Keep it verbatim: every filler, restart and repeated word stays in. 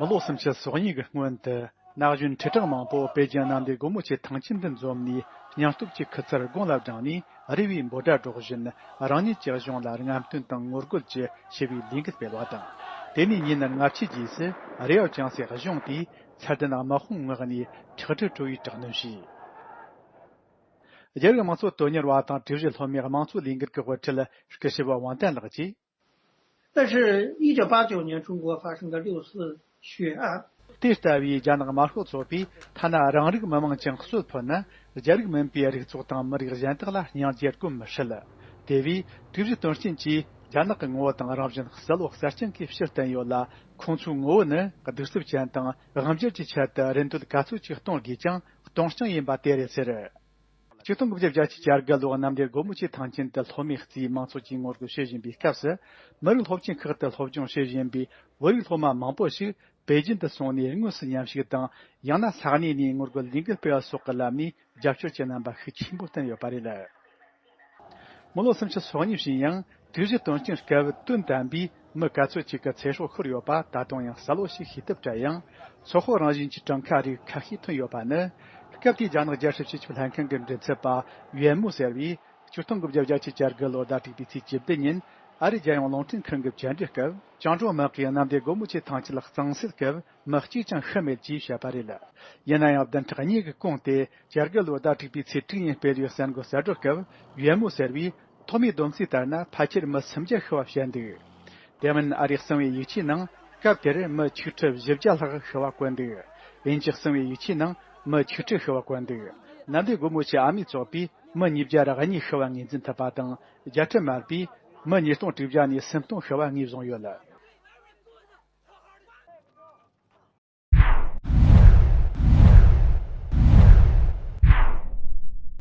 མི་ལོ་སུམ་ཅུ་སོ་གཉིས་ཀྱི་སྔོན་དུ། ན་གཞོན་ཁྲི་ཕྲག་མང་པོ་པེ་ཅིང་གནམ་བདེ་སྒོ་མོ་ཆེ་ཐང་ཆེན་དུ་འཛོམས་ནས། སྙིང་སྟོབས་ཀྱི་ཁུ་ཚུར་དགུང་ལ་བསྒྲེངས་ནས། རེ་བའི་འབོད་སྒྲ་སྒྲོག་བཞིན། རང་ཉིད་ཀྱི་གཞུང་ལ་རྔམ་སྟོན་དང་ངོ་རྒོལ་གྱི་ཞི་བའི་ལས་འགུལ་སྤེལ་བ་དང་། དེ་ནས་ཉིན་ལྔ་ཕྱེད་རྗེས་སུ། རེའོ་ཅང་སའི་གཞུང་དེའི་ཚད་ལྡན་དམག་དཔུང་མངགས་ནས། ཁྲག་དྲི་བྲོ་བའི་དྲག་གནོན་བྱས། རྒྱ་རིགས་དམངས་གཙོ་དོན་གཉེར་བ་དང་། ཀྲུའུ་ཞི་སློབ་མའི་དམངས་གཙོ་ལས་འགུལ་གྱི་དབུ་ཁྲིད། སྐུ་ཞབས་ཝང་ཏན་ལགས་ཀྱིས། 但是，一九八九年中国发生的六四血案， དེ་ལྟ་བུའི་རྒྱ་ནག་དམར་ཤོག་ཚོགས་པས། ཐ་ན་རང་རིགས་མི་དམངས་ཀྱང་གསོད་ཕོད་ན། རྒྱ་རིགས་མིན་པའི་རིགས་ཚོགས་དང་། མི་རིགས་གཞན་དག་ལ་སྙིང་རྗེ་སྒོམ་མི་སྲིད། དེ་བས། ཀྲུའུ་ཞི་དོན་རྐྱེན་གྱིས། རྒྱ་ནག་གི་ངོ་བོ་དང་། རང་བཞིན་གསལ་བོ་གསར་རྐྱང་གིས་ཕྱིར་བསྟན་ཡོད་ལ། ཁོང་ཚོའི་ངོ་བོ་ནི། གདུག་རྩུབ་ཅན་དང་། དབང་སྒྱུར་གྱི་ཆེད་དུ། རིན་དོད་ག་ཚོད་ཅིག་གཏོང་དགོས་ཀྱང་། གཏོང་རྐྱང་ཡིན་པ་དེ་རེད་ཟེར། ཆིག་སྟོང་དགུ་བརྒྱ་བརྒྱད་ཅུ་གྱ་དགུ་ལོར་གནམ་བདེ་སྒོ་མོ་ཆེ་ཐང་ཆེན་དུ་སློབ་མས་རྩིས་མང་ཚོགས་ཀྱིས་ངོ་རྒོལ་བྱེད་བཞིན་པའི་སྐབས་སུ། མི་རིགས་སློབ་ཆེན་ཁག་ཏུ་སློབ་སྦྱོང་བྱེད་བཞིན་པའི་བོད་རིགས་སློབ་མ་མང་པོ་ཞིག་པེ་ཅིན་དུ་སོང་ནས། དངོས་སུ་མཉམ་ཞུགས་དང་། ཡང་ན་ས་གནས་ནས་ངོ་རྒོལ་ལས་འགུལ་སྤེལ་བ་སོགས་ཀྱི་ལམ་ནས། རྒྱབ་སྐྱོར་གྱི་རྣམ་པ་ཤུགས་ཆེན་པོ་བསྟན་ཡོད་པ་རེད། མི་ལོ་སུམ་ཅུ་སོ་གཉིས་ཕྱིན་ཡང་། ཀྲུའུ་ཞི་དོན་རྐྱེན་སྐབས་དོན་དམ་པའི་མི་ག་ཚོད་ཅིག་གི་ཚེ་སྲོག་ཤོར་ཡོད་པ། ད་དུང་ཡང་གསལ་བོ་ཞིག་ཤེས་ཐབས་བྲལ་ཡང་། ཚོགས་དཔོན་རང་བཞིན་གྱི་གྲངས་ཀ་རིགས་ཁ་ཤས་ཐོན་ཡོད་པ་ནི། སྐབས་དེའི་རྒྱ་ནག་རྒྱལ་སྲིད་སྤྱི་ཁྱབ་ལྷན་ཁང་གི་མགྲིན་ཚབ་པ་ཡུན་མུ་ཟེར་བས། ཆིག་སྟོང་དགུ་བརྒྱ་བརྒྱད་ཅུ་གྱ་དགུ་ལོར་ཟླ་དྲུག་པའི་ཚེས་བཅུ་བདུན་ཉིན། ཨ་རིའི་རྒྱལ་ཡོངས་རླུང་འཕྲིན་ཁང་གི་བཅར་འདྲིའི་སྐབས། ཅང་ཀྲོའུ་དམག་གིས་གནམ་བདེ་སྒོ་མོ་ཆེ་ཐང་ཆེན་ལ་གཙང་སེལ་སྐབས། མི་གཅིག་ཀྱང་ཤི་མེད་ཅེས་བཤད་པ་རེད། ཡིན་ན་ཡང་། བདུན་ཕྲག་གཉིས་ཀྱི་གོང་སྟེ། གྱ་དགུ་ལོར་ཟླ་དྲུག་པའི་ཚེས་དྲུག་ཉིན་སྤེལ་བའི་གསར་འགོད་གསལ་བསྒྲགས་སྐབས། ཡུན་མུ་ཟེར་བས། ཐོག་མའི་བསྡོམས་རྩིས་ལྟར་ན། ཕལ་ཆེར་མི་སུམ་བརྒྱ་ཤི་བ་བཤད་འདུག་དེ་མིན། ཨ་རིའི་གསང་བའི་ཡིག་ཆའི་ནང་། སྐབས་དེར་མི་ཆིག་ཁྲི་བཞི་བརྒྱ་ལྷག་ཤི་བ་བཀོད་འདུག་དབྱིན་ཇིའི་གསང་བའི་ཡིག་ཆའི་ནང་། མི་ཆིག་ཁྲི་ཤི་བ་བཀོད་འདུག་གནམ་བདེ་སྒོ་མོ་ཆེ་ཨ་མི་ཚོགས་པས། མི་ཉིས་བརྒྱ་རེ་གཉིས་ཤི་བ་ངོས་འཛིན་ཐུབ་པ་དང་། རྒྱལ་ཁྲིམས་མ་ལུས་པས། མི་ཉིས་སྟོང་དྲུག་བརྒྱ་ནས་སུམ་སྟོང་ཤི་བ་ངོས་བཟུང་ཡོད།